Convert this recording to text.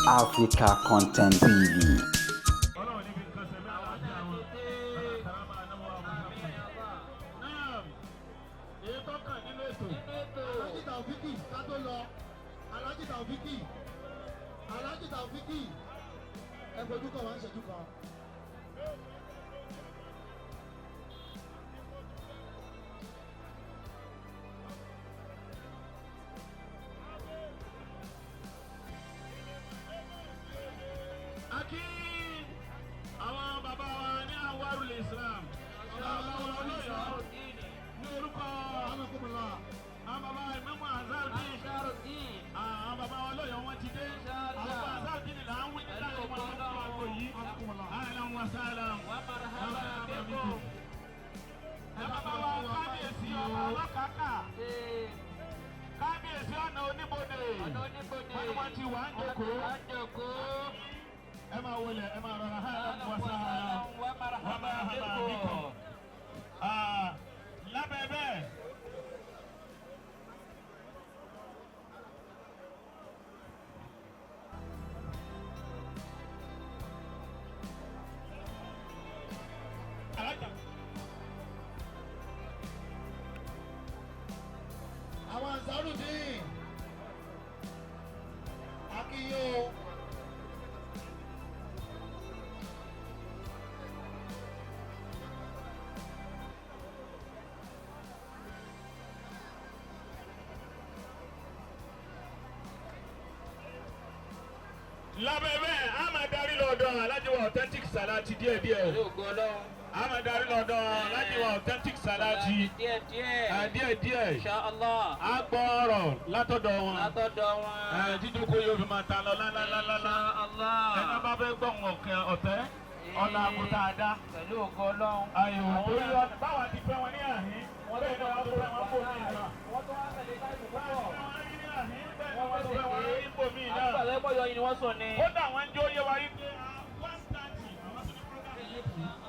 Africa Content TV. Ọlọ́run níbi nǹkan sẹ̀mí àlàáfíà wọn. Karama anáwó àwọn ọmọ náà èyí tó kàn nínú ètò. Alhaji Taofiki, ká tó lọ, Alhaji Taofiki, Alhaji Taofiki, ẹ fojú kan wá ń ṣẹ́jú kan. A kí àwọn bàbá wa ní Anwarul Islam, bàbá wa olóyè ní orúkọ Anakumula. Àwọn bàbá Ìmáàmù Azarudeen, àwọn bàbá wa olóyè wọn ti dé. Àwọn bàbá Azarudeen là ń wí nígbà tí wọn lọ fún àgbo yìí. Ahlan wa sahlan. Ẹ bàbá wa kábíyèsí ọba ọlọ́kàkà, kábíyèsí ọ̀nà oníbodè, wọ́n ní wọ́n ti wà ń jókòó. Ẹ máa wọlé, ẹ máa rọra. Ahlan wa sahlan wa marhaban bikum. Ah, lábẹ́ bẹ́ẹ̀. Alájà. Àwọn Ansarudeen, akíyó. Lábẹ́ bẹ́ẹ̀, a máa darí lọ́dọ̀ Alájí wa Authentic Salati díẹ̀díẹ̀. A máa darí lọ́dọ̀ Alájí wa Authentic Salati díẹ̀díẹ̀. A gbọ́ ọ̀rọ̀ látọ̀dọ̀ wọn. Jíjókòó yóò fi máa ta lọ lálálálá. Ẹni bá fẹ́ gbọ́ ọ̀kẹ́ ọ̀tẹ́ ọ̀nà àgùntàn àdá. Pẹ̀lú ògo Ọlọ́run. Ayò torí báwa ti fẹ́ wọn ní àhín, bẹ́ẹ̀ ni wọ́n tó fẹ́ wọn bò mí náà. Wọ́n tó wá tẹ̀lé táìpù Báwa púpọ̀. ti fẹ́ wọn ní àhín, bẹ́ẹ̀ ni wọ́n tó fẹ́ wọn ní bòmí náà. Àgbàdo ẹ̀kọ́ yọ ni wọ́n sùn ni. Kódà wọ́n ń jó yé wa yí pé